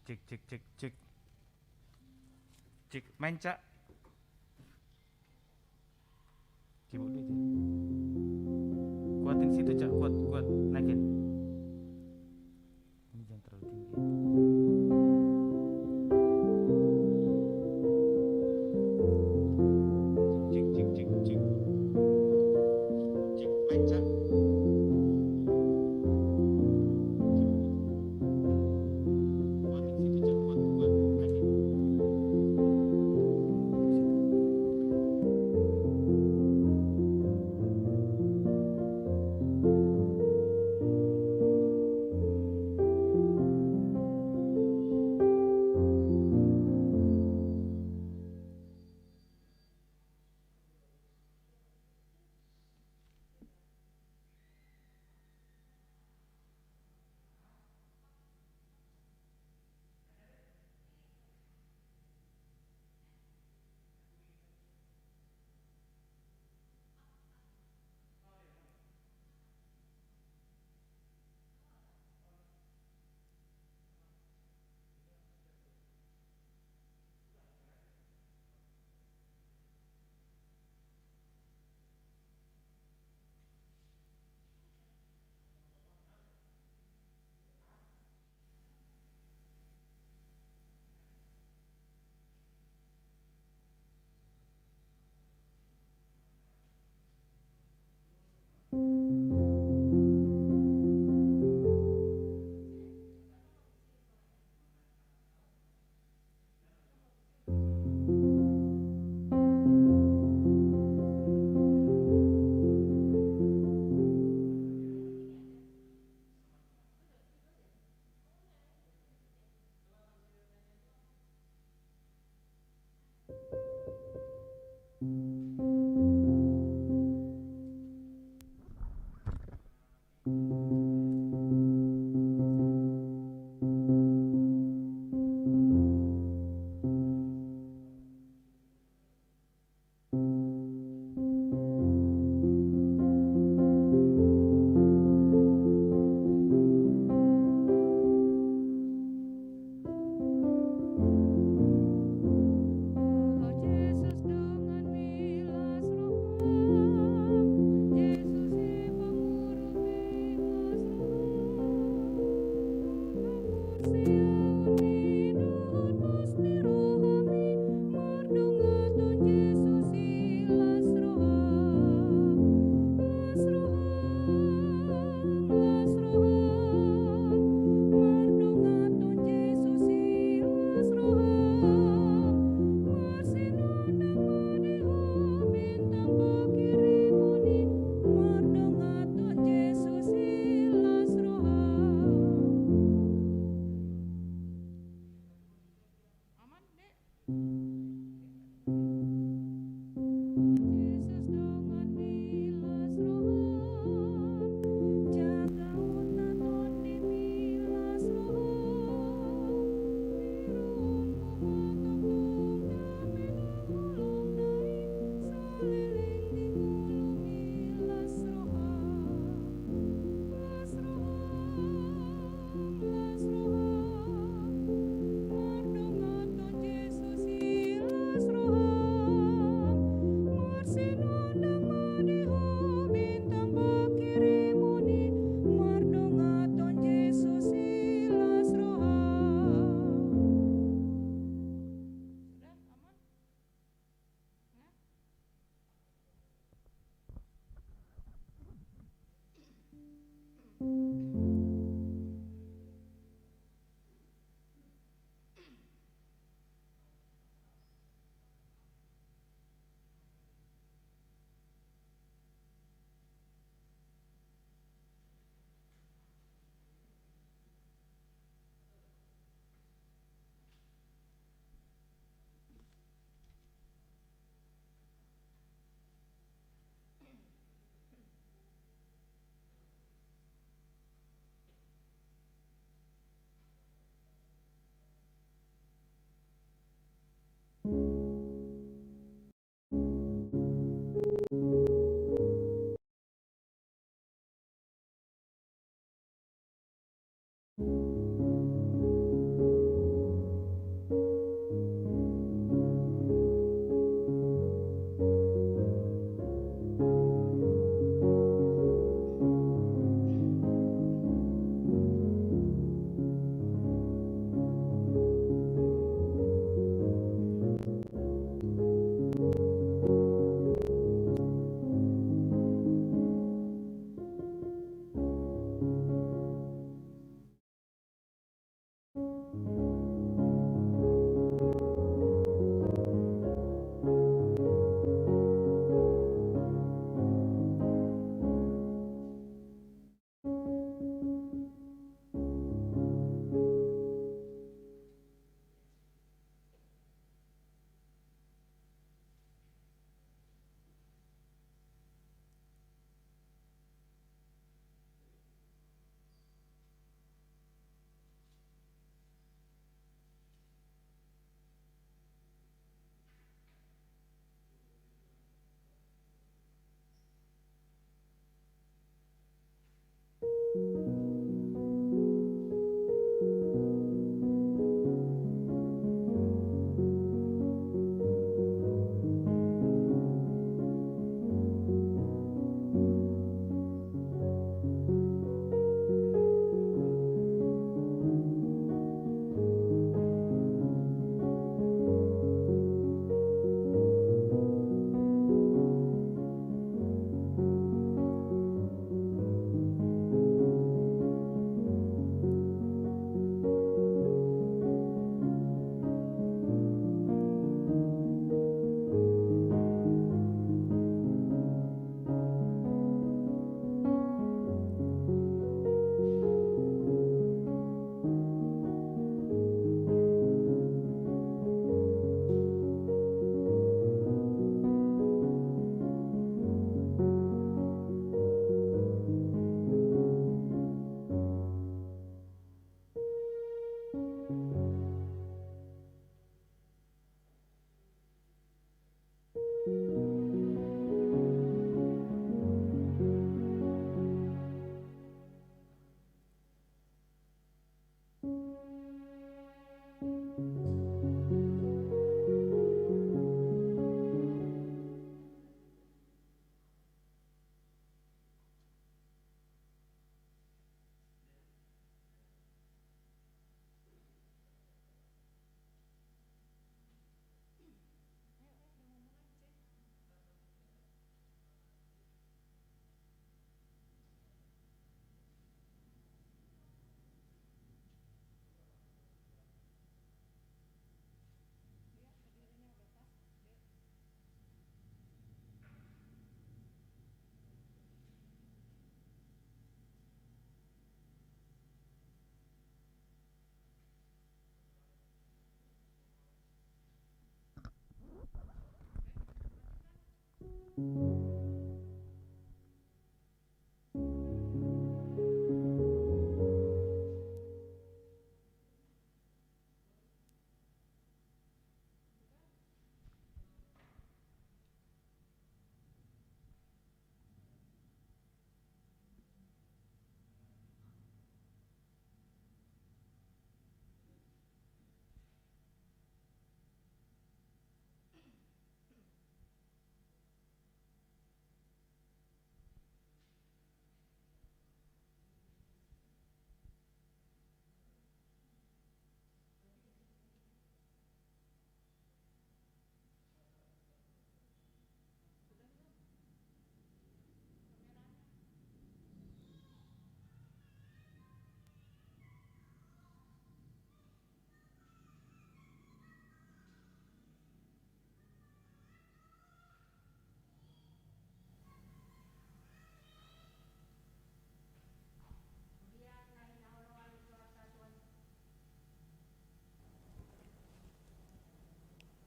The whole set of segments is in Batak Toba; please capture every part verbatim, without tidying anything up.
Cek, cek, cek, cek. Cek, main, Cak. Keyboard dia, Cak. Kuatin situ, Cak. Kuat, kuat. Naikin. Ini jangan terlalu tinggi. Cek, cek, cek, cek. Cek, main, Cak.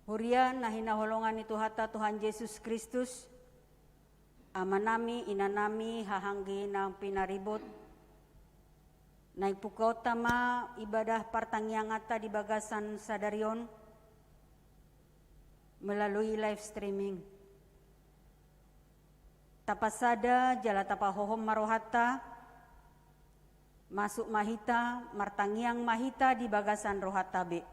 Huria na hinaholongan ni Tuhanta Tuhan Jesus Kristus, amanami, inanami, hahaanggi nang pinaribot, naeng pungkaonta ma ibadah partangianganta di bagasan sadari on melalui live streaming. Tapasada jala tapahohom ma rohanta, masuk ma hita, martangiang ma hita di bagasan rohanta be.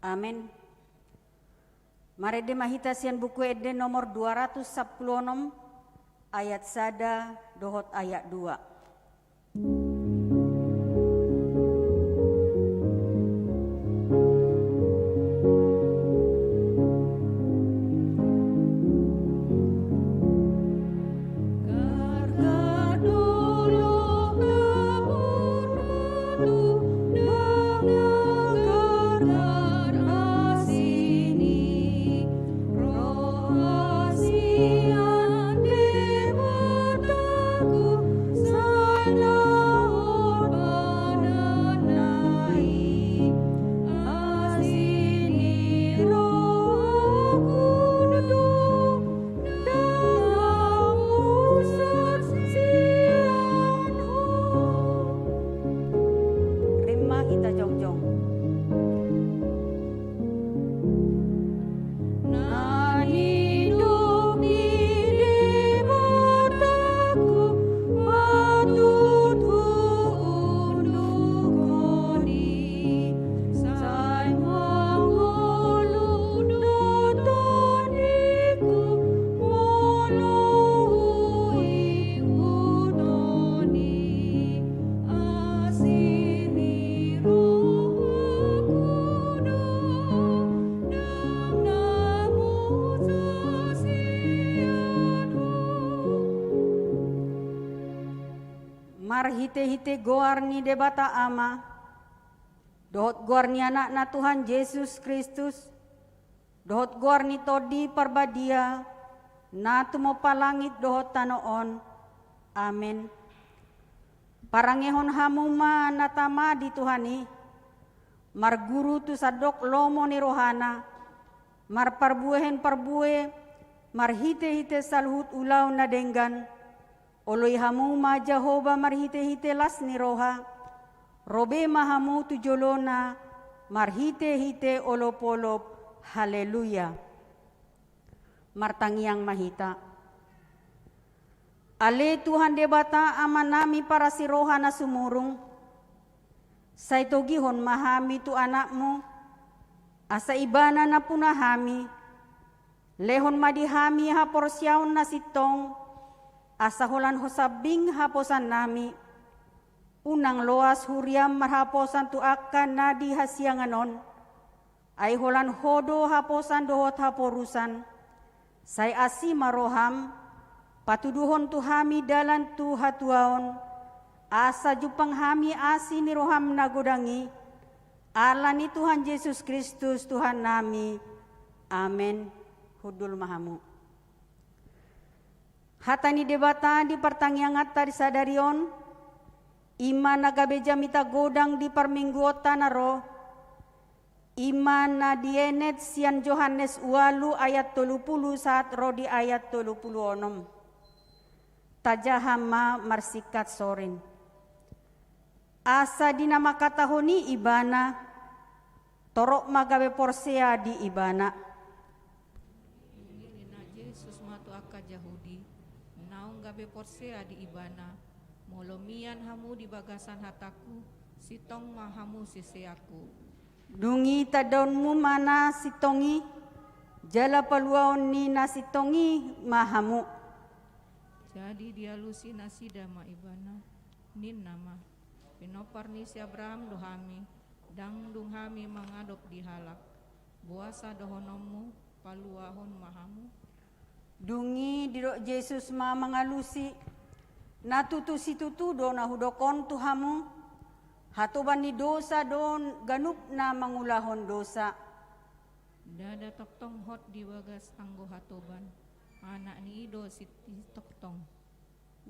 Amen. Marende ma hita sian Buku Ende nomor dua ratus sampulu onom, ayat sada dohot ayat dua. Rima hita jongjong. Na nidok ni Debataku patut huundukhon i, sai mangolu do tondiku molo huihuthon i. Asi ni rohaku do, ndang na musa sian Ho. Marhitehite goar ni Debata Ama, dohot goar ni Anakna Tuhan Jesus Kristus, dohot goar ni Tondi Parbadia, na tumompa langit dohot tano on. Amen. Parangehon hamu ma na tama di Tuhan i, marguru tu sandok lomo ni rohana, marparbuehon parbue marhitehite saluhut ulaon na denggan, oloi hamu ma Jahowa marhitehite las ni roha, ro be ma hamu tu jolona marhitehite olopolop. Haleluya. Martangiang ma hita. Ale Tuhan Debata Amanami parasi roha na sumurung, sai togihon ma hami tu Anakmu, asa Ibana nampuna hami. Lehon ma di hami haporseaon na sintong, asa holan Ho sambing haposannami. Unang loas huriam marhaposan tu angka na di hasiangan on, ai holan Ho do haposan dohot haporusan. Sai asi ma roham, patuduhon tu hami dalan tu hatuaon, asa jumpang hami asi ni roham na godang i, ala ni Tuhan Jesus Kristus Tuhannami. Amen. Hundul ma hamu. Hata ni Debata di partangianganta di sadari on, i ma na gabe jamita godang di parmingguonta na ro, i ma na dienet sian Johannes ualu ayat tolu pulu sahat ro di ayat tolu pulu onom. Tajaha ma marsingkat sorin. Asa di na mangkatahon i ibana, torop ma gabe porsea di ibana. Ninna Jesus ma tu angka Jahudi, naung gabe porsea di ibana, molo mian hamu di bagasan hatangku, sintong ma hamu siseanku. Dung i tandaonmu ma na sintong i, jala paluaon ni na sintong i ma hamu. Jadi dialusi nasida ma ibana, ninna ma, pinompar ni si Abraham do hami, ndang dung hami mangadop di halak. Boasa dohononmu, paluahon ma hamu? Dung i didok Jesus ma mangalusi, na tutu situtu do na hudok on tu hamu, hatoban ni dosa do ganup na mangulahon dosa. Ndada tongtong hot di bagas anggo hatoban, Anak ni i do sitongtong.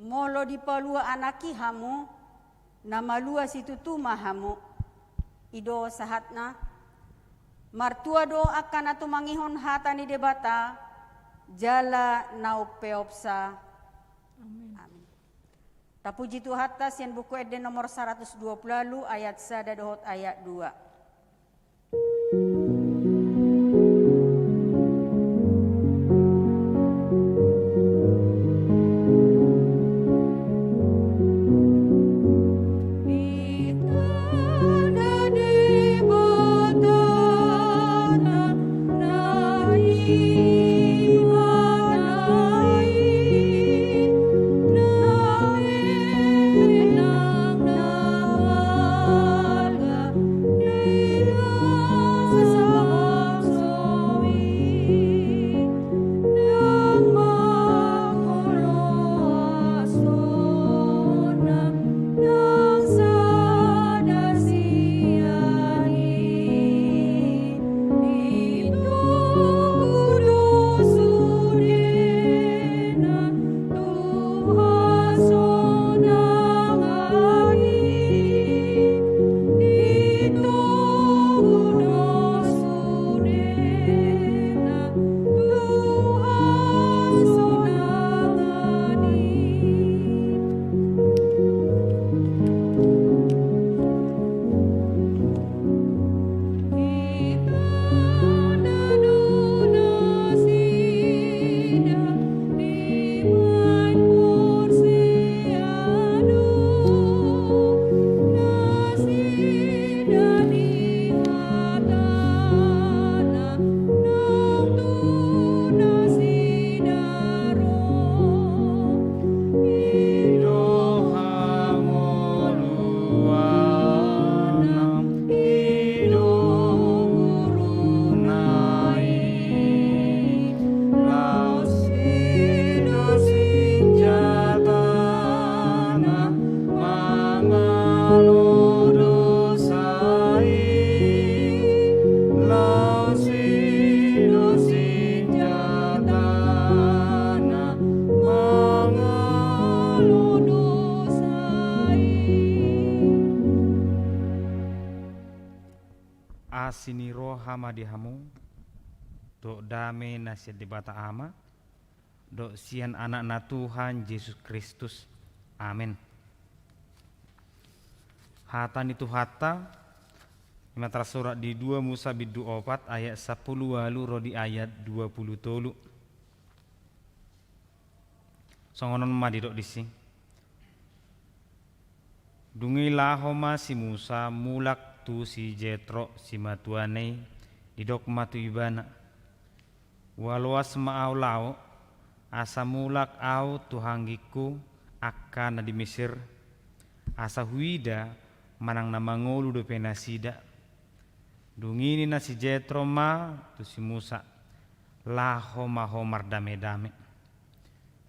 Molo dipalua Anak i hamu, na malua situtu ma hamu. I do sahatna. Martua do angka na tumangihon hata ni Debata, jala na umpeopsa. Amin. Amin. Tapuji Tuhanta sian Buku Ende nomor saratus dua pulu ualu ayat sada dohot ayat dua. Asi ni roha ma di hamu, dohot dame na sian Debata Ama, dohot sian Anakna Tuhan Jesus Kristus. Amen. Hata ni Tuhanta, i ma tarsurat di dua Musa bindu opat ayat sampulu ualu ro di ayat dua pulu tolu. Songon on ma didok disi. Dung i laho ma si Musa mulak tu si Jetro simatuana i, didok ma tu ibana: Ualoas ma ahu laho, asa mulak ahu tu anggingku angka na di Mesir, asa huida manang na mangolu dope nasida. Dung i ninna si Jetro ma tu si Musa: Laho ma ho mardamedame.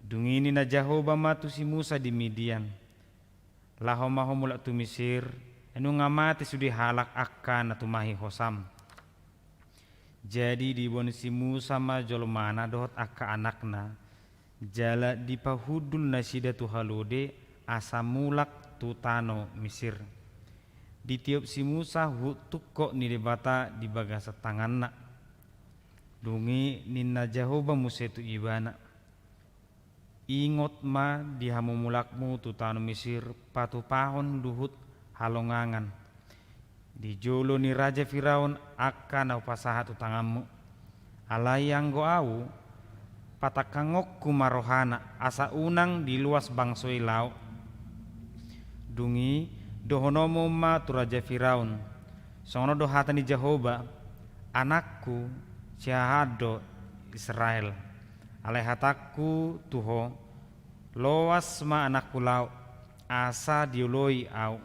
Dung i ninna Jahowa ma tu si Musa di Midian: Laho ma ho mulak tu Mesir, ai nunga mate sude halak angka na tumahi hosam. Jadi diboan si Musa ma jolmana dohot angka anakna, Jala dipahundul nasida tu halode asa mulak tu tano Misir. Ditiop si Musa huhut tungkot ni Debata di bagasan tanganna. Dung i ninna Jahowa muse tu ibana: Ingot ma di hamumulakmu tu tano Misir patupahon luhut halongangan di jolo ni raja Firaun angka na hupasahat tu tanganmu. Alai anggo Ahu, patangkangonku ma rohana, asa unang diloas bangso i laho. Dung i dohononmu ma tu raja Firaun: Songon on do hata ni Jahowa: Anakku, sihahaan do Israel. Alai hatangku tu ho: Loas ma anakku laho, asa dioloi ahu.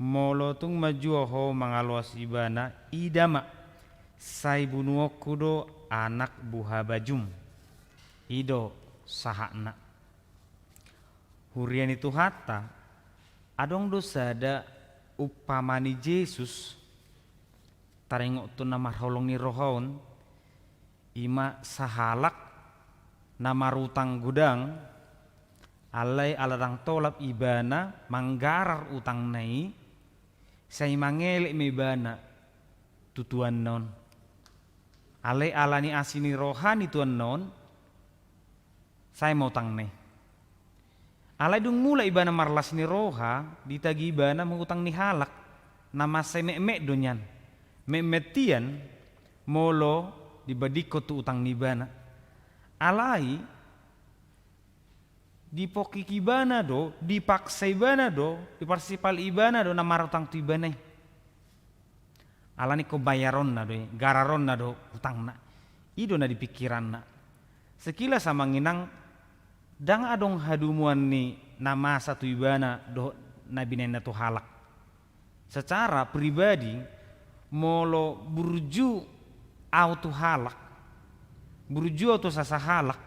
Molo tung manjua ho mangaloas ibana, ida ma, sai bunuonku do anak buhabajum. I do sahatna. Huria ni Tuhanta, adong do sada umpama ni Jesus taringot tu na marholong ni roha on, i ma sahalak na marutang godang, alai ala ndang tolap ibana manggarar utangna i, sai mangelek ma ibana tu tuanna on. Alai ala ni asi ni roha ni tuanna on, sae ma utangna i. Alai dung mulak ibana marlas ni roha, ditagi ibana mangutang ni halak, na mansai metmet do nian. Metmet hian molo dibandingkon tu utang ni ibana. Alai dipongkik ibana do, dipaksa ibana do, diparsipal ibana do na marutang tu ibana i. Ala ni ingkon bayaronna do i, gararonna do utangna. I do na di pingkiranna. Sekilas amang inang, ndang adong hadumuan ni na masa tu ibana dohot na binaenna tu halak. Secara pribadi, molo burju ahu tu halak, burju ahu tu sasahalak,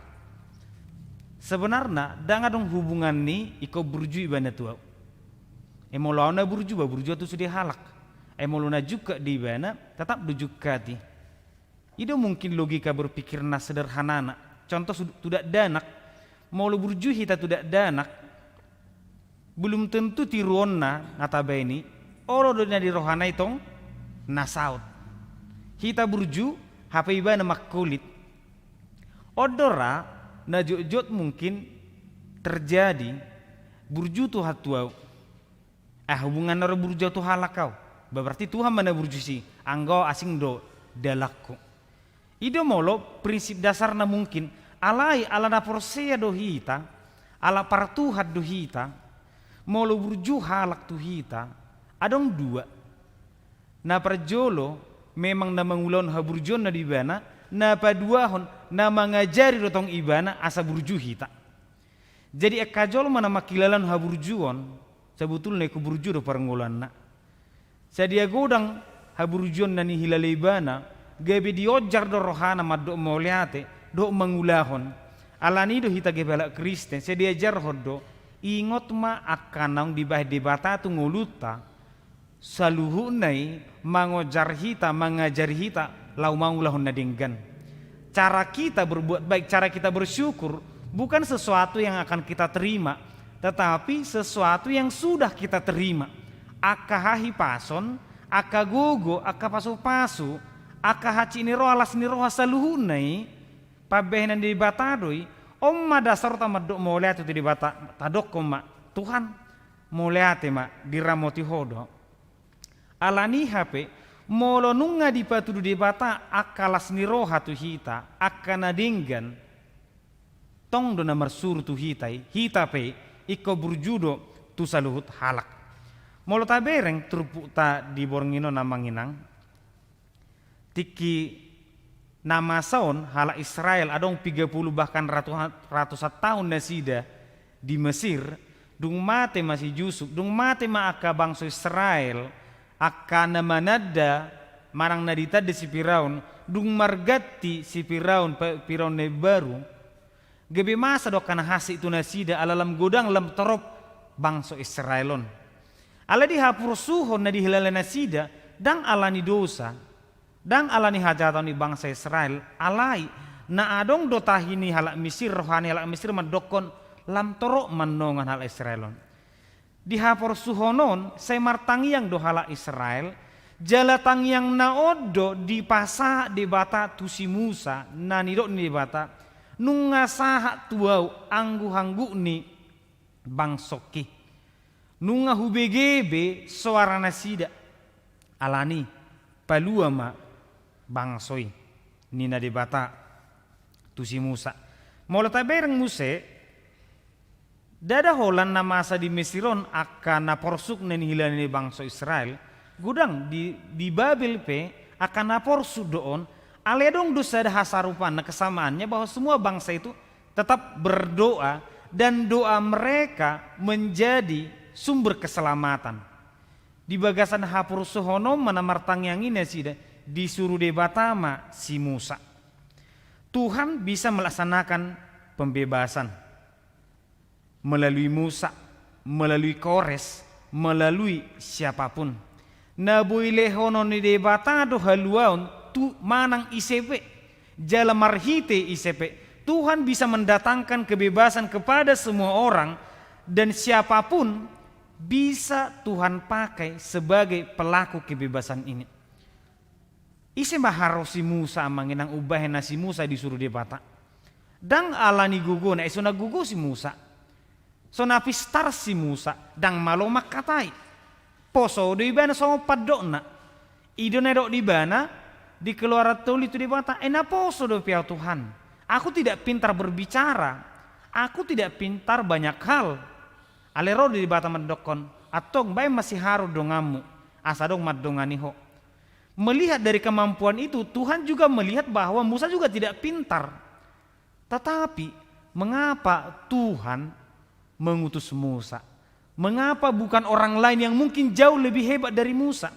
sebenarna ndang adong hubungan ni ingkon burju ibana tu ahu. Ai molo ahu na burju, ba burju ahu tu sude halak. Ai molo na jungkat di ibana, tetap do jungkat i. I do mungkin logika berpikir na sederhanana. Contoh sud-, tu dakdanak, molo burju hita tu dakdanak, belum tentu tiruonna na tabaen i olo do na di rohana i tong na saut. Hita burju, hape ibana mangkulit. On do ra na jotjot mungkin terjadi, burju Tuhan tu ahu. Ah, hubunganna ro burju ahu tu halak ahu. Ba berarti Tuhan ma na burju i, anggo asing do dalanku. I do molo prinsip dasarna mungkin, alai ala na porsea do hita, ala partuhan do hita, molo burju halak tu hita, adong dua. Na parjolo, memang na mangulahon haburjuonna do ibana, na paduahon, na mangajari do tong ibana asa burju hita. Jadi angka jolma na mangkilalahon haburjuon, sebetulna ingkon burju do parngoluanna. Sadia godang haburjuon na nihilala ibana, gabe dionjar do rohana mandok mauliate dohot mangulahon. Alani i do hita gabe halak Kristen, sai diajarhon do, ingot ma angka naung dibahen Debata tu ngolunta, saluhutna i mangonjar hita, mangajari hita laho mangulahon na denggan. Cara kita berbuat baik, cara kita bersyukur, bukan sesuatu yang akan kita terima, tetapi sesuatu yang sudah kita terima. Angka hahipason, angka gogo, angka pasupasu, angka hansit ni roha, las ni roha, saluhutna i pambahenan ni Debata do i. On ma dasarta mandok mauliate tu Debata, tadokkon ma, Tuhan, mauliate ma, diramoti Ho do. Alani i hape, molo nunga dipatudu Debata angka las ni roha tu hita, angka na denggan, tong do na marsuru tu hita i, hita pe ingkon burju do tu saluhut halak. Molo tabereng turpukta di borngin on, amang inang, tingki na masa on halak Israel adong piga pulu bahkan ratusan, ratusan tahun nasida di Mesir, dung mate ma si Jusup, dung mate ma angka bangso Israel, angka na mananda manang na ditanda si Firaun, dung marganti si Firaun, pa-, Firaun na imbaru, gabe masa do angka na hansit tu nasida, ala lam godang lam torop bangso Israel on. Alai di haporsuhon na dihilala nasida, ndang alani dosa, ndang alani hajahaton ni bangso Israel, alai Na adong do tahi ni halak Misir, roha ni halak Misir mandokkon, lam torop mannongan halak Israel on. Di haporsuhon on, sai martangiang do halak Israel, jala tangiangna on do dipasahat Debata tu si Musa, na nidok ni Debata, nunga sahat tu ahu angguhangguk ni bangsongki. Nunga hubege be soara nasida. Alani, palua ma bangso i, ninna Debata tu si Musa. Molo tabereng muse, ndada holan na masa di Mesir on angka na porsuk na nihilala ni bangso Israel, godang di, di Babel pe angka na porsuk do on, alai adong do sada hasarupaanna, kesamaannya bahwa semua bangsa itu tetap berdoa dan doa mereka menjadi sumber keselamatan. Di bagasan haporsuhon on ma na martangiang i nasida, disuru Debata ma si Musa. Tuhan bisa melaksanakan pembebasan melalui Musa, melalui Kores, melalui siapapun. Na boi lehonon ni Debata do haluaon tu manang ise pe, jala marhite ise pe. Tuhan bisa mendatangkan kebebasan kepada semua orang, dan siapapun bisa Tuhan pakai sebagai pelaku kebebasan ini. Ise ma haroa si Musa, amang inang, umbahen na si Musa disuru Debata? Ndang ala ni gogona, eh, so na gogo si Musa. So na pistar si Musa, ndang malo mangkatai. Poso do ibana, songon pandokna. I do na didok ibana di Keluaran tolu tu Debata, eh, na poso dope ahu Tuhan. Aku tidak pintar berbicara. Aku tidak pintar banyak hal. Alai ro do Debata mandokkon, antong baen ma siharoon donganmu, asa adong mandongani ho. Melihat dari kemampuan itu, Tuhan juga melihat bahwa Musa juga tidak pintar. Tetapi, mengapa Tuhan mengutus Musa? Mengapa bukan orang lain yang mungkin jauh lebih hebat dari Musa?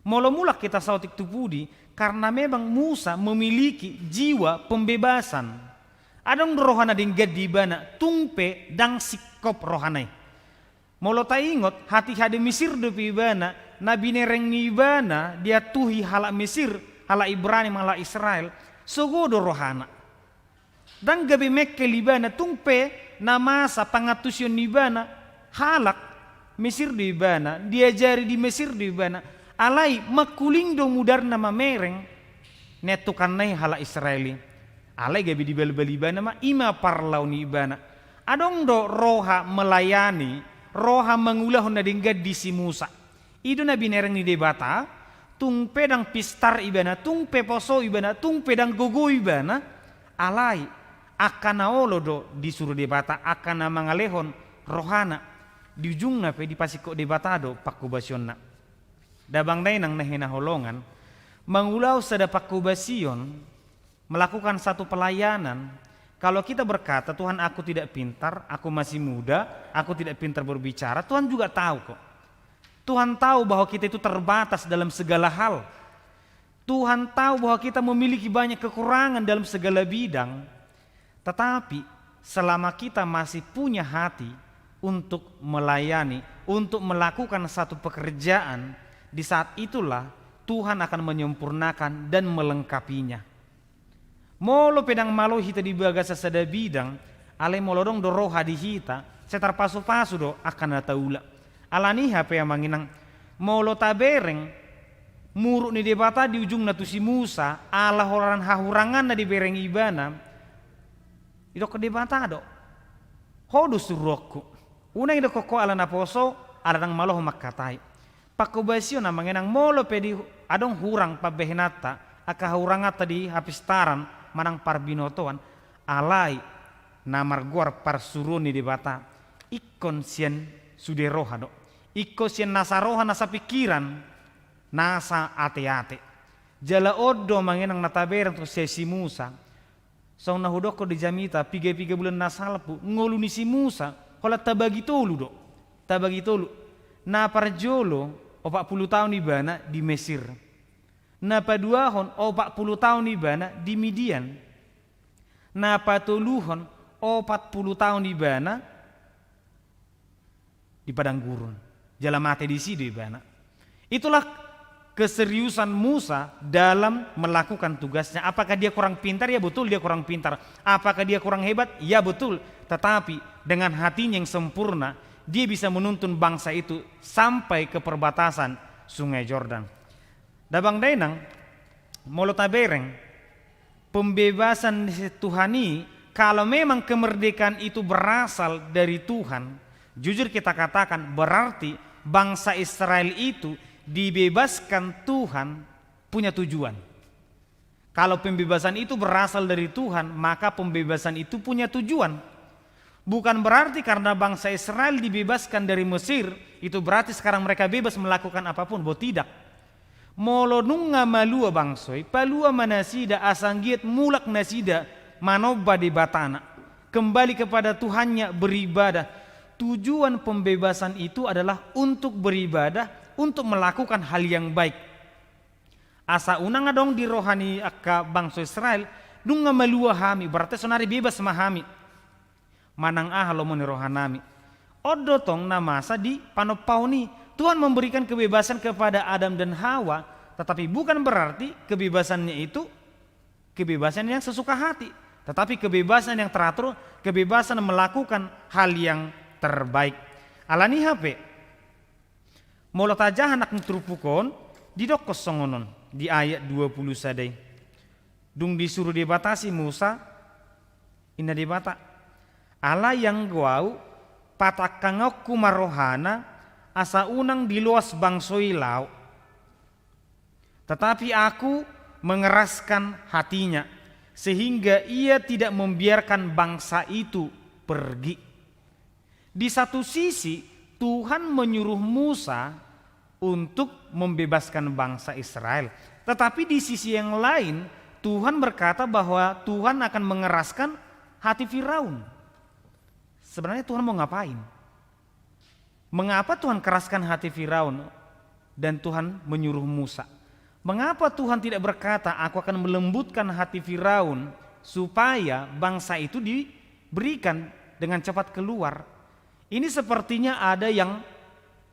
Molo mulak hita saotik tu pudi, karena memang Musa memiliki jiwa pembebasan. Adong do roha na denggan di ibana, tung pe ndang singkop rohana i. Molo taingot, hatiha di Mesir dope ibana, na binereng ni ibana diantuhi halak Mesir, halak Ibrani, halak Israel, sogo do rohana. Ndang gabe mengkel ibana, tung pe na masa pangantusion ni ibana, halak Mesir do ibana, diajari di Mesir do ibana, alai mangkuling do mudarna mamereng, niantukanna i halak Israel i. Alai gabe dibalbal ibana ma, i ma parlao ni ibana. Adong do roha melayani, roha mangulahon na denggan di si Musa. I do na binereng ni Debata, tung pe ndang pistar ibana, tung pe poso ibana, tung pe ndang gogo ibana, alai angka na olo do disuru Debata, angka na mangalehon rohana, di ujungna pe dipasingkop Debata do pangkobasionna. Damang dainang na hinaholongan, mangulahon sada pangkobasion, melakukan satu pelayanan, kalau kita berkata, "Tuhan, aku tidak pintar, aku masih muda, aku tidak pintar berbicara," Tuhan juga tahu kok. Tuhan tahu bahwa kita itu terbatas dalam segala hal. Tuhan tahu bahwa kita memiliki banyak kekurangan dalam segala bidang. Tetapi, selama kita masih punya hati untuk melayani, untuk melakukan satu pekerjaan, di saat itulah Tuhan akan menyempurnakan dan melengkapinya. Molo pe ndang malo hita di bagasan sada bidang, alai molo adong do roha di hita, sai tarpasupasu do angka na taula. Alani i hape, amang inang, molo tabereng muruk ni Debata di ujungna tu si Musa, ala holan hahuranganna dibereng ibana, didok Debata do, "Ho do suruonku. Unang didok ho ala na poso, ala ndang malo ho mangkatai." Pangkobasion, amang inang, molo pe di adong hurang pambahenanta, angka hahuranganta di hapistaran manang parbinotoan, alai na margoar parsuruon ni Debata, ingkon sian sude roha do. Ingkon sian nasa roha, nasa pingkiran, nasa ateate. Jala on do, amang inang, na tabereng tu sian si Musa. Songon na hudokkon di jamita, piga-piga bulan na salpu, ngolu ni si Musa, holan tabagi tolu do. Tabagi tolu. Na parjolo, opat pulu taon ibana di Mesir. Na paduahon, opat pulu taon ibana di Midian. Na patoluhon, opat pulu taon ibana di padang gurun. Jala mate disi do ibana. Itulah keseriusan Musa dalam melakukan tugasnya. Apakah dia kurang pintar? Ya, betul, dia kurang pintar. Apakah dia kurang hebat? Ya, betul. Tetapi dengan hatinya yang sempurna, dia bisa menuntun bangsa itu sampai ke perbatasan Sungai Jordan. Damang dainang, molo tabereng, pembebasan Tuhan ini, kalau memang kemerdekaan itu berasal dari Tuhan, jujur kita katakan, berarti bangsa Israel itu dibebaskan Tuhan punya tujuan. Kalau pembebasan itu berasal dari Tuhan, maka pembebasan itu punya tujuan. Bukan berarti karena bangsa Israel dibebaskan dari Mesir, itu berarti sekarang mereka bebas melakukan apapun. Bo, tidak. Molo nunga malua bangso i, palua ma nasida, asa anggiat mulak nasida manomba Debatana, kembali kepada Tuhannya, beribadah. Tujuan pembebasan itu adalah untuk beribadah, untuk melakukan hal yang baik. Asa unang adong di roha ni angka bangso Israel, nunga malua hami, berarti sonari bebas ma hami. Manang aha lomo ni rohanami. On do tong na masa di panompaon i. Tuhan memberikan kebebasan kepada Adam dan Hawa, tetapi bukan berarti kebebasannya itu kebebasan yang sesuka hati, tetapi kebebasan yang teratur, kebebasan melakukan hal yang terbaik. Alani i hape, molo tajaha nang turpuk on, didokkon songon on di ayat dua puluh sada i. Dung disuru Debata si Musa, ninna Debata, "Alai anggo ahu, patangkangku ma rohana, asa unang diloas bangso i laho. Tetapi Aku mengeraskan hatinya, sehingga ia tidak membiarkan bangsa itu pergi." Di satu sisi, Tuhan menyuruh Musa untuk membebaskan bangsa Israel. Tetapi di sisi yang lain, Tuhan berkata bahwa Tuhan akan mengeraskan hati Firaun. Sebenarnya Tuhan mau ngapain? Mengapa Tuhan keraskan hati Firaun dan Tuhan menyuruh Musa? Mengapa Tuhan tidak berkata, "Aku akan melembutkan hati Firaun supaya bangsa itu diberikan dengan cepat keluar"? Ini sepertinya ada yang,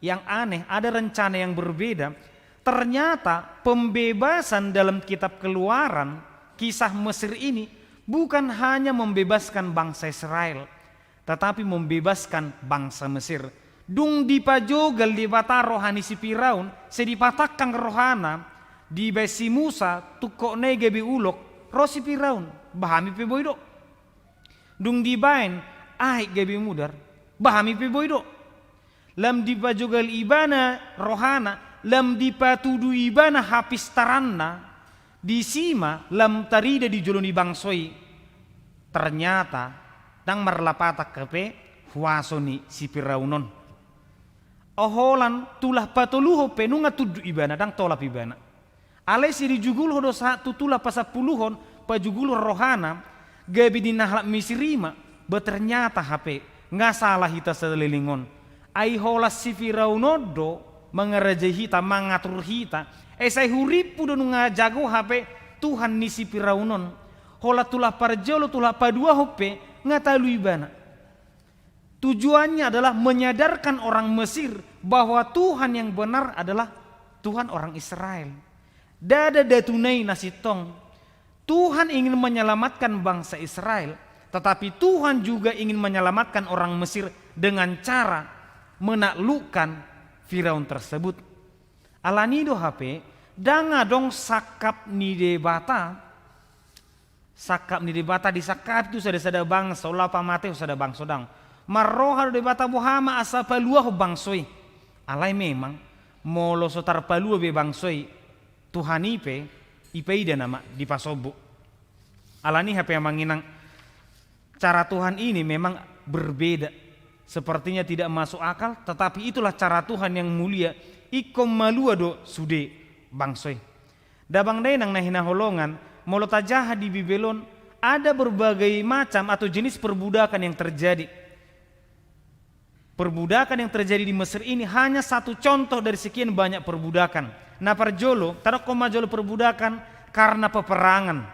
yang aneh, ada rencana yang berbeda. Ternyata pembebasan dalam kitab Keluaran, kisah Mesir ini, bukan hanya membebaskan bangsa Israel, tetapi membebaskan bangsa Mesir. Dung dipajogal Debata roha ni si Firaun, sai dipatangkang rohana, dibaen si Musa tungkotna i gabe ulok, ro si Firaun, "Bah hami pe boi do." Dung dibaen aek gabe mudar, "Bah hami pe boi do." Lam dipajogal ibana rohana, lam dipatudu ibana hapistaranna, disi ma lam tarida di jolo ni bangso i. Ternyata ndang marlapatan hape huaso ni si Firaun on. Holan tulah patoluhon pe nunga tunduk ibana, ndang tolap ibana. Alai sai dijugulhon do sahat tu tulah pasampuluhon, pajugulhon rohana, gabe ninna halak Mesir i ma, "Bah, ternyata hape nga sala hita saleleng on. Ai holan si Firaun on do mangarajai hita, mangatur hita. Ai sai hurimpu do nunga jago hape Tuhan ni si Firaun on. Holan tulah parjolo, tulah paduahon pe nga talu ibana." Tujuannya adalah menyadarkan orang Mesir bahwa Tuhan yang benar adalah Tuhan orang Israel. Ndada datuna i na sintong. Tuhan ingin menyelamatkan bangsa Israel, tetapi Tuhan juga ingin menyelamatkan orang Mesir dengan cara menaklukkan Firaun tersebut. Alani i do hape, ndang adong sangkap ni Debata, sangkap ni Debata disangkapi tu sada-sada bangso, laho pamatehon sada bangso, ndang. Marroha do Debata boha ma asa paluahon bangso i. Alai memang, molo so tarpalua be bangso i, Tuhan i pe, ipaida nama dipasombu. Alani i hape amang inang, cara Tuhan ini memang berbeda. Sepertinya tidak masuk akal, tetapi itulah cara Tuhan yang mulia. Ingkon malua do sude bangso i. Damang dainang na hinaholongan, molo tajaha di Bibel on, ada berbagai macam atau jenis perbudakan yang terjadi. Perbudakan yang terjadi di Mesir ini hanya satu contoh dari sekian banyak perbudakan. Na parjolo, tadokkon ma jolo perbudakan karena peperangan.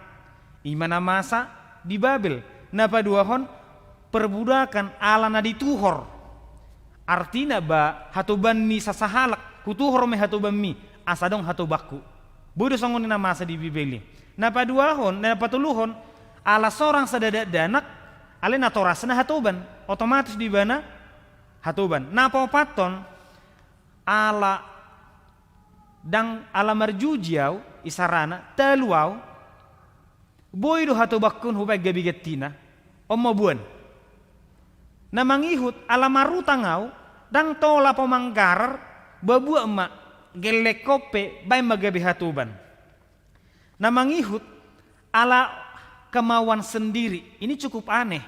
I ma na masa di Babel. Na paduahon, perbudakan ala na dituhor. Artina ba hatoban ni sasahalak, hutuhor ma i hatobanmi. asa adong hatobanku. Boi do songon i na masa di Bibel i. Na paduahon, na patoluhon, ala sorang sada dakdanak, alai natorasna hatoban, otomatis di ibana hatoban. Na paopathon, ala ndang, ala marjuji au, isarana, talu au, boi do hatobanku on hubaen gabe gantina, on ma boan. Na mangihut, ala marutang au, ndang tolap au manggarar, babuak ma gellengkon pe baen ma gabe hatoban. Na mangihut, ala kemauan sendiri. Ini cukup aneh.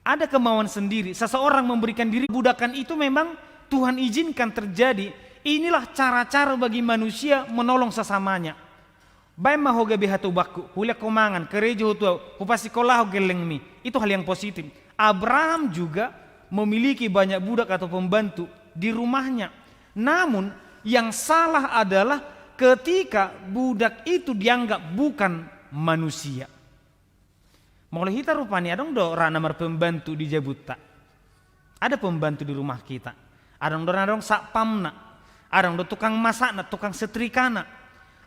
Ada kemauan sendiri. Seseorang memberikan diri, budakan itu memang Tuhan izinkan terjadi. Inilah cara-cara bagi manusia menolong sesamanya. Baen ma ho gabe hatobanku, hulehon ho mangan, karejo ho tu au, hupasikkolahon gellengmi. Itu hal yang positif. Abraham juga memiliki banyak budak atau pembantu di rumahnya. Namun, yang salah adalah ketika budak itu dianggap bukan manusia. Molo hita rupani adong do ra na marpembantu di jabunta. Ada pembantu di rumah kita. Adong do ra na adong satpamna. Adong do tukang masakna, tukang setrikana.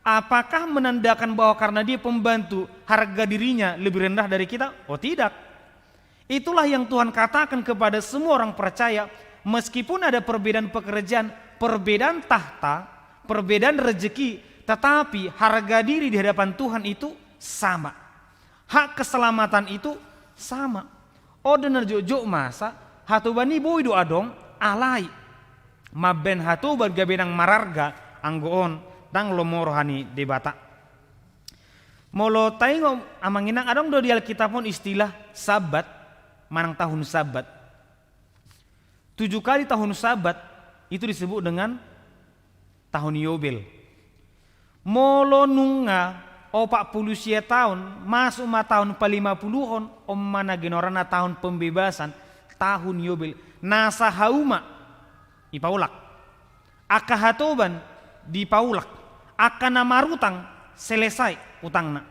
Apakah menandakan bahwa karena dia pembantu, harga dirinya lebih rendah dari kita? Oh, tidak. Itulah yang Tuhan katakan kepada semua orang percaya, meskipun ada perbedaan pekerjaan, perbedaan tahta, perbedaan rezeki, tetapi harga diri di hadapan Tuhan itu sama. Hak keselamatan itu sama. On do na jotjot masa, hatoban i boi do adong, alai mambaen hatoban gabe nang mararga, anggo on ndang lomo roha ni Debata. Molo taingot, amang inang, adong do di Alkitab on istilah Sabat manang tahun Sabat. Tujuh kali tahun Sabat itu disebut dengan tahun Yobel. Molo nunga opat pulu sia taon, masuk ma taon palima puluhon, on ma na ginoaranna tahun pembebasan, tahun Yobel. Nasa hauma dipaulak. Angka hatoban dipaulak. Angka na marutang selesai utangna.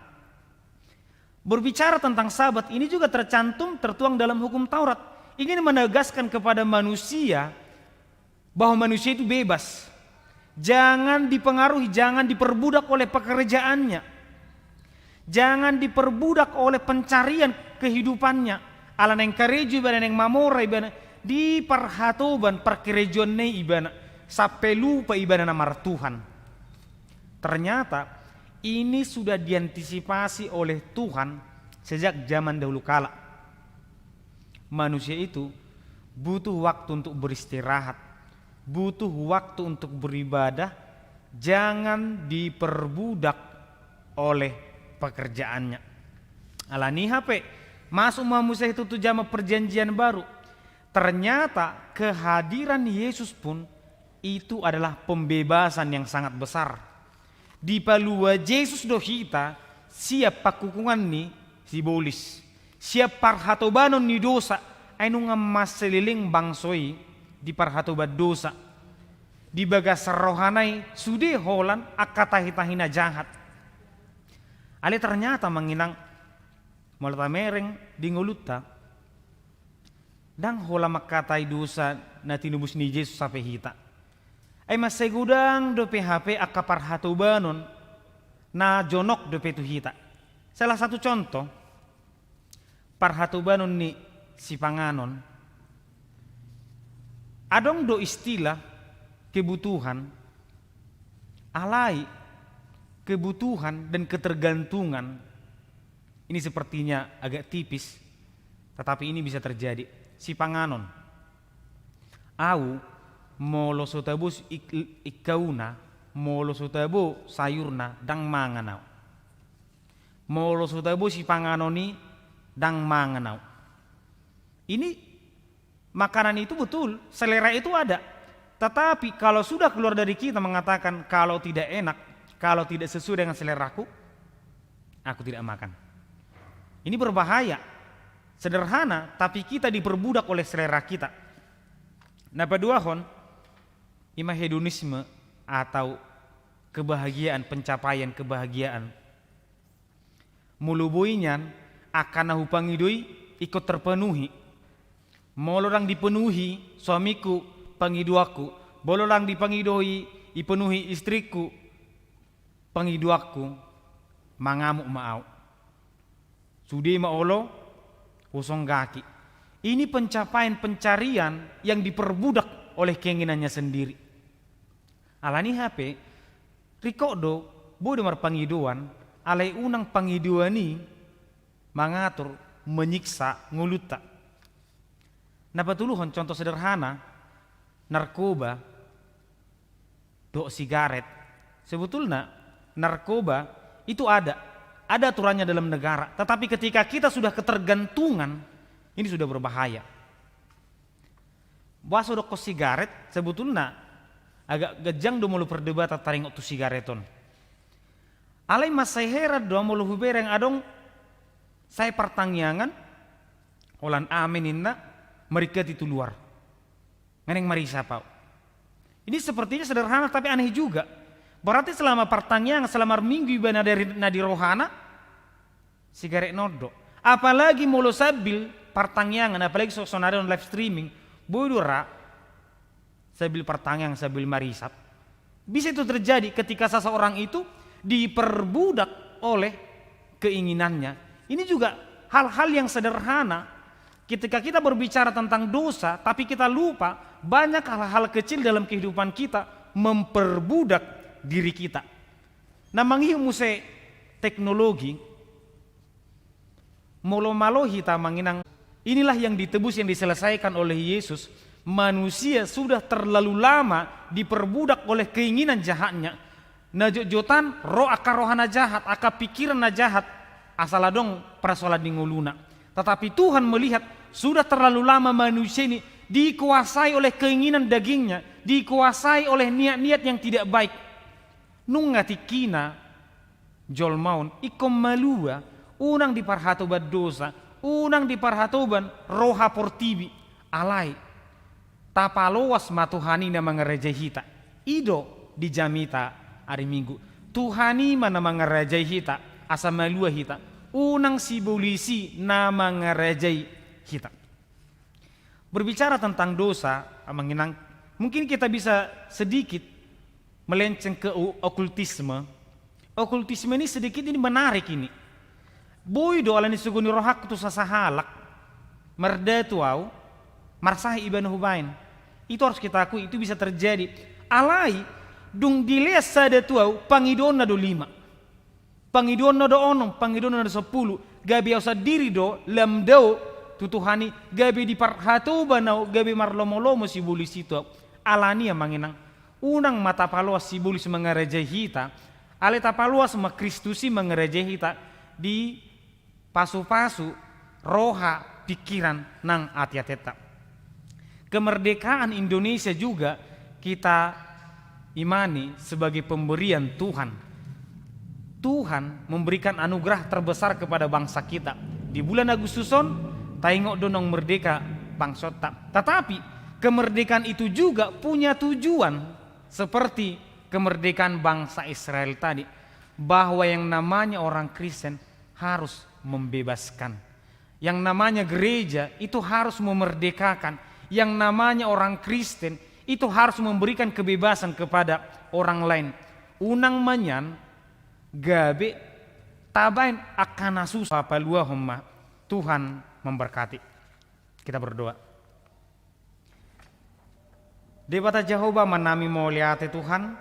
Berbicara tentang Sabat, ini juga tercantum, tertuang dalam Hukum Taurat. Ingin menegaskan kepada manusia bahwa manusia itu bebas. Jangan dipengaruhi, jangan diperbudak oleh pekerjaannya. Jangan diperbudak oleh pencarian kehidupannya. Ala naeng karejo ibana, naeng mamora ibana, diparhatoban parkarejoanna i ibana, sampe lupa ibana na martuhan. Ternyata ini sudah diantisipasi oleh Tuhan sejak zaman dahulu kala. Manusia itu butuh waktu untuk beristirahat, butuh waktu untuk beribadah, jangan diperbudak oleh pekerjaannya. Alani i hape, masuk ma muse tu, tu zaman perjanjian baru. Ternyata kehadiran Yesus pun itu adalah pembebasan yang sangat besar. Dipalua Jesus do hita sian pangkukungan ni sibolis, sian parhatobanon ni dosa, ai nunga mansai leleng bangso i di parhatoban dosa. Di bagasan rohana i sude holan angka tahi-tahi na jahat. Alai ternyata amang inang, molo tamereng di ngolunta, ndang holan mangkatai dosa na tinobus ni Jesus hape hita. Ai mansai godang dope hape angka parhatobanon na jonok dope tu hita. Salah satu contoh, parhatobanon ni sipanganon. Adong do istilah kebutuhan, alai kebutuhan dan ketergantungan ini sepertinya agak tipis, tetapi ini bisa terjadi. Sipanganon. Au, molo so tabo ik-, ingkauna, molo so tabo sayurna, ndang mangan au. Molo so tabo sipanganon i, ndang mangan au. Ini makanan itu betul, selera itu ada. Tetapi kalau sudah keluar dari kita mengatakan, "Kalau tidak enak, kalau tidak sesuai dengan seleraku, aku tidak makan." Ini berbahaya. Sederhana, tapi kita diperbudak oleh selera kita. Na paduahon, ima hedonisme atau kebahagiaan, pencapaian kebahagiaan. Molo boi nian, angka na hupangido i ingkon terpenuhi. Molo ndang dipenuhi suamiku pangidoanku, molo ndang dipangido i Ipenuhi istriku pangidoanku, mangamuk ma au. Sude ma olo husonggaki. Ini pencapaian pencarian yang diperbudak oleh keinginannya sendiri. Alani i hape, ringkot do, boi do marpangidoan, alai unang pangidoan i mangatur, menyiksa ngolunta. Na patoluhon, contoh sederhana, narkoba dohot sigaret. Sebetulna narkoba itu ada, ada aturannya dalam negara. Tetapi ketika kita sudah ketergantungan, ini sudah berbahaya. Boasa hudokkon sigaret, sebetulna agak ganjang do molo perdebatan taringot tu sigaret on. Alai mansai heran do au molo hubereng adong sai partangiangan, holan amen ninna, maringkati tu luar. Nga naeng marisap au. Ini sepertinya sederhana, tapi aneh juga. Berarti selama partangiangan, selama minggu iba na di, na di rohana, sigaret on do. Apalagi molo sambil partangiangan, apalagi so, sonari on live streaming, boi do ra sambil partangiangan, sambil marisap. Bisa itu terjadi ketika seseorang itu diperbudak oleh keinginannya. Ini juga hal-hal yang sederhana. Ketika kita berbicara tentang dosa, tapi kita lupa, banyak hal-hal kecil dalam kehidupan kita memperbudak diri kita. Na mangihut muse teknologi, molo malo hita, amang inang, inilah yang ditebus, yang diselesaikan oleh Yesus. Manusia sudah terlalu lama diperbudak oleh keinginan jahatnya. Na jotjotan ro angka roha na jahat, angka pikiran na jahat, asal adong persoalan di ngoluna. Tetapi Tuhan melihat sudah terlalu lama manusia ini dikuasai oleh keinginan dagingnya, dikuasai oleh niat-niat yang tidak baik. Nunga tingkina jolma on ingkon malua, unang diparhatoban dosa, unang diparhatoban roha portibi. Alai tapaloas ma Tuhan i na mangarajai hita. I do di jamita ari Minggu. Tuhan i ma na mangarajai hita, asa malua hita. Unang sibolis i na mangarajai hita. Berbicara tentang dosa, amang inang, mungkin kita bisa sedikit melenceng ke o-, okultisme. Okultisme ini sedikit ini menarik ini. Boi do alani sogo ni rohangku tu sasahalak, mardatu au, marsahit iba na hubaen. Itu harus kita akui, itu bisa terjadi. Alai, dung dilehon sada tu au, pangidoonna do lima. Pangidoonna do onom, pangidoonna do sampulu, gabe au sandiri do lam dao tu Tuhan i, gabe diparhatoban au, gabe marlomolomo sibolis i tu au. Alani i, amang inang, unang ma tapaloas sibolis mangarajai hita, alai tapaloas ma Kristus i mangarajai hita di pasupasu roha, pikiran nang ateateta. Kemerdekaan Indonesia juga kita imani sebagai pemberian Tuhan. Tuhan memberikan anugerah terbesar kepada bangsa kita. Di bulan Agustus on, taingot do naung merdeka bangsonta. Tetapi, kemerdekaan itu juga punya tujuan seperti kemerdekaan bangsa Israel tadi, bahwa yang namanya orang Kristen harus membebaskan. Yang namanya gereja itu harus memerdekakan. Yang namanya orang Kristen itu harus memberikan kebebasan kepada orang lain. Unang ma nian gabe tabaen angka na susah. Paluahon ma. Tuhan memberkati. Kita berdoa. Debata Jahowa, ma nami mauliate Tuhan,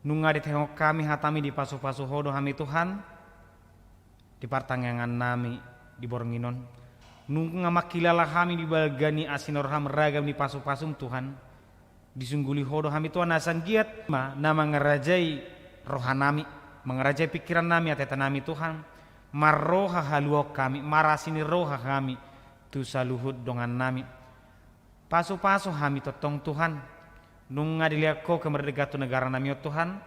nunga ditehonghon hami hatami, dipasupasu Ho do hami Tuhan, di partangiangan nami di borngin on. Nunga mangkilala hami di balga ni asi ni roham, ragam ni pasupasum Tuhan, disungguli Ho do hami Tuhan, asa anggiat ma na mangarajai roha nami, mangarajai pikiran nami, ateate nami Tuhan, marroha haluaon hami, marasi ni roha hami, tu saluhut dongan nami. Pasupasu hami tongtong Tuhan, nunga dilehon Ho kemerdekaan tu negara nami on Tuhan.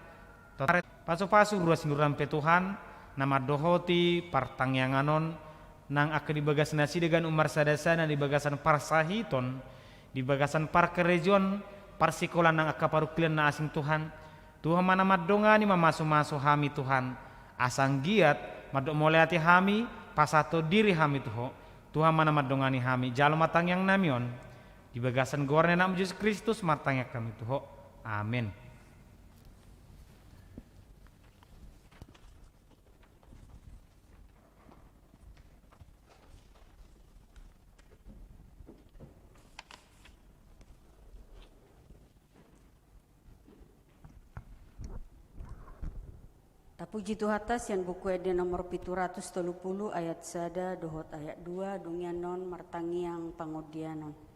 Pasupasu ruas ni roham pe Tuhan, na mandohoti partangiangan on, nang angka di bagas nasida ganup marsadasada di bagasan parsahiton, di bagasan parkarejoan, parsikolaan nang angka parungkilan na asing Tuhan. Tuhan ma na mandongani, mamasumasu hami Tuhan, asa anggiat mandok mauliate hami, pasahathon diri hami tu Ho. Tuhan ma na mandongani hami, jalo ma tangiang nami on. Di bagasan goar ni Anakmu Jesus Kristus martangiang hami tu Ho. Amen. Tapuji Tuhanta sian Buku Ende nomor pitu ratus tolu pulu ayat sada dohot ayat dua, dung i annon martangiang pangondianon.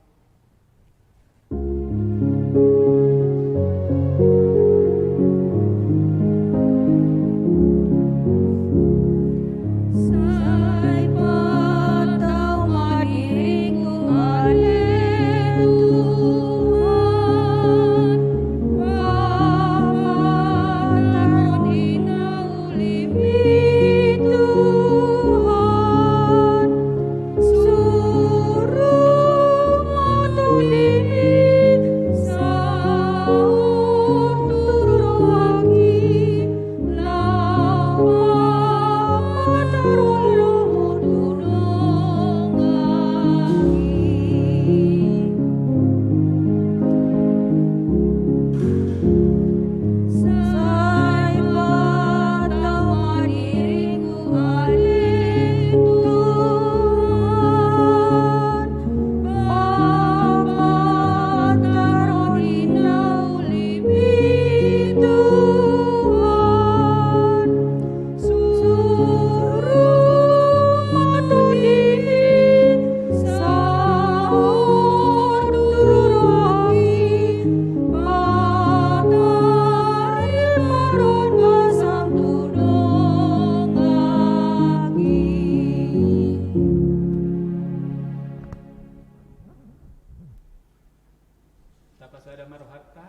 Tapasada ma rohanta,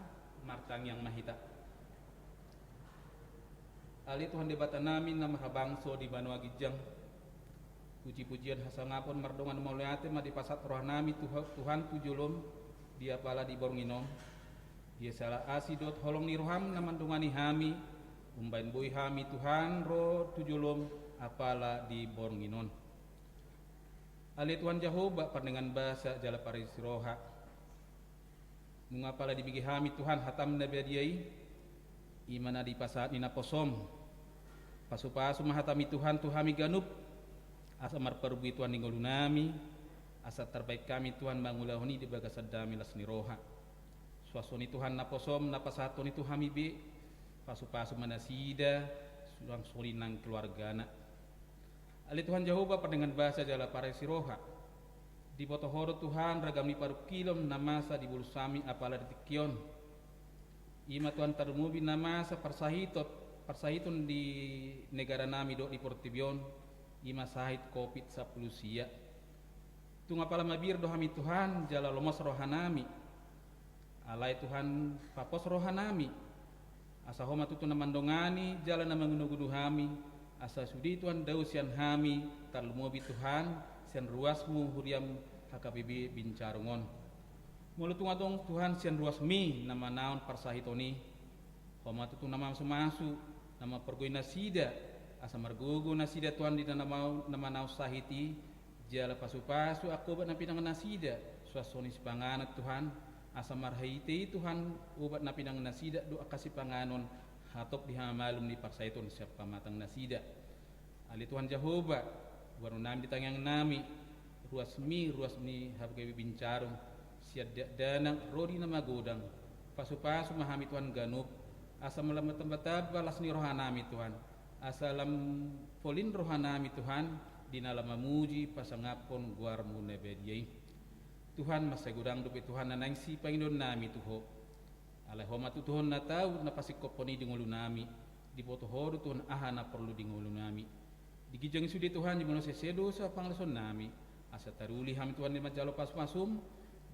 martangiang ma hita. Ale Tuhan Debata nami na marhabangso di banua ginjang, puji-pujian hasangapon mardongan mauliate ma dipasahat roha nami Tuha-, Tuhan tu jolom, di apala di borngin on. Ia siala asi dohot holong ni roham na mandongani hami, umbaen boi hami Tuhan ro tu jolom apala di borngin on. Ale Tuhan Jahowa, pardenggan basa jala parisi roha. Nunga pala dibege hami Tuhan hatam na badia i, i ma na dipasahat ni naposom. Pasu-pasu ma hatami Tuhan tu hami ganup, asa marparbue Tuhan di ngolu nami, asa tarbaen hami Tuhan mangulahon i di bagasan dame las ni roha. Suang songon i Tuhan naposom na pasahathon i tu hami be, pasu-pasu ma nasida, suang songon i nang keluargana. Ale Tuhan Jahowa, pardenggan basa jala parisi roha. Diboto Ho do Tuhan ragam ni parungkilon na masa di bolus hami apala di tingki on. I ma Tuhan tarlumobi na masa parsahiton, parsahiton di negara nami dohot di portibi on, i ma sahit Covid sampulu sia. Tung apala mabiar do hami Tuhan, jala lomo roha nami. Alai Tuhan, papos roha nami, asa Ho ma tutu na mandongani jala na mangunu-gunu hami, asa sude Tuhan dao sian hami, tarlumobi Tuhan sian ruasmu huriam H K B P Bincarung on. Molo tung adong Tuhan sian ruasmi na manaon parsahiton i, Ho ma tutu na mamasu-masu, na mampargogoi nasida, asa margogo nasida Tuhan di na manaon, na manaon sahit i, jala pasu-pasu angka obat na pinangan nasida, suang songon i sipanganon Tuhan, asa marhite i Tuhan obat na pinangan nasida dohot angka sipanganon, hatop di hamamalum ni parsahiton sian pamatang nasida. Ale Tuhan Jahowa, boan nami di tangiang nami, ruasmi, ruas ni H K B P Bincarung, sian dakdanak ro di na magodang, pasu-pasu ma hami Tuhan ganup, asa lam matamba-tamba las ni roha nami Tuhan, asa lam polin roha nami Tuhan, di na lam mamuji pasangaphon goarmu na badia i. Tuhan, mansai godang dope Tuhan na naeng sipangidoan nami tu Ho. Alai Ho ma tutu Tuhan na tau na pasingkophon i di ngolu nami, diboto Ho do Tuhan aha na porlu di ngolu nami. Di ginjang i sude Tuhan, jumolo sese dosa pangalaosion nami, asa taruli hami Tuhan di manjalo pasu-pasum,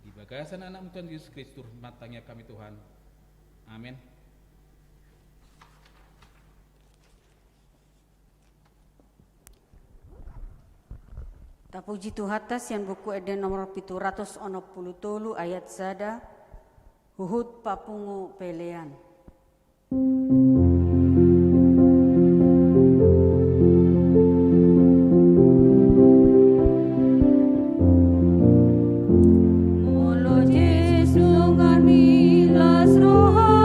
di bagasan Anakmu Tuhan Jesus Kristus, martangiang hami Tuhan. Amen. Tapuji Tuhanta sian Buku Ende nomor pitu ratus onom pulu tolu ayat sada, huhut papungu pelean. Molo Jesus nunga milas roha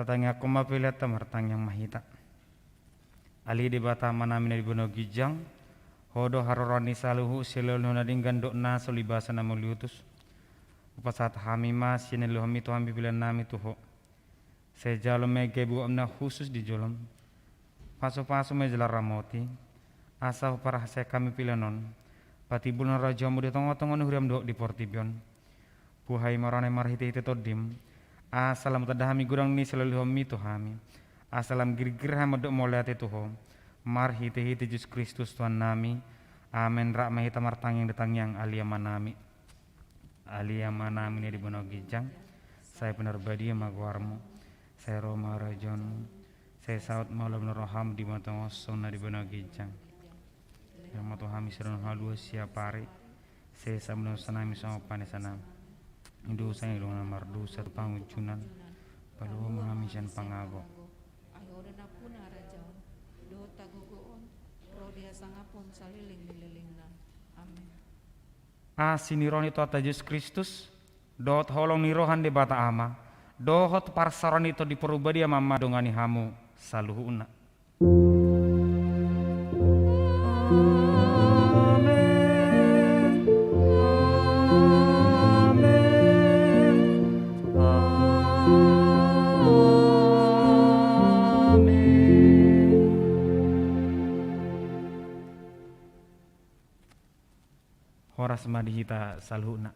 Tangiangkon ma peleanta, martangiang ma hita. Ale Debata Amanami na di banua ginjang, Ho do haroroan ni saluhut silehonlehon na denggan dohot na so libasan na mauliutus. Hupasahat hami ma sian na nilehonmi tu hami peleannami tu Ho. Sai jalo ma i gabe uap na hushus di jolom. Pasupasu ma i jala ramoti, asa huparhaseang hami pelean on patimbulhon harajaonmu di tongatonga ni huriam dohot di portibi on. Buhai ma rohana i marhitehite Tondim, asa lam tanda hami godang ni silehonlehonmi tu hami, asa lam girgir hami mandok mauliate tu Ho, marhitehite Jesus Kristus Tuhannami. Amen. Rap ma hita martangiang di tangiang Ale Amanami. Ale Amanami na di banua ginjang, sai pinarbadia ma goarmu, sai ro ma harajaonmu, sai saut ma lomo ni roham di banua tonga on songon na di banua ginjang. Lehon ma tu hami sadari on haluaon siapari, sesa ma dosanami songon panesanami di dosa ni dongan na mardosa tu hami tu pangunjunan, palua ma hami sian pangago. Ai Ho do nampuna harajaon dohot hagogoon, ro di hasangapon saleleng ni lelengna. Amen. Asi ni roha ni Tuhanta Jesus Kristus, dohot holong ni roha ni Debata Ama, dohot parsaoran ni Tondi Parbadia ma mandongani hamu saluhutna. Amen. Amen. Amen. Horas ma di hita saluhutna.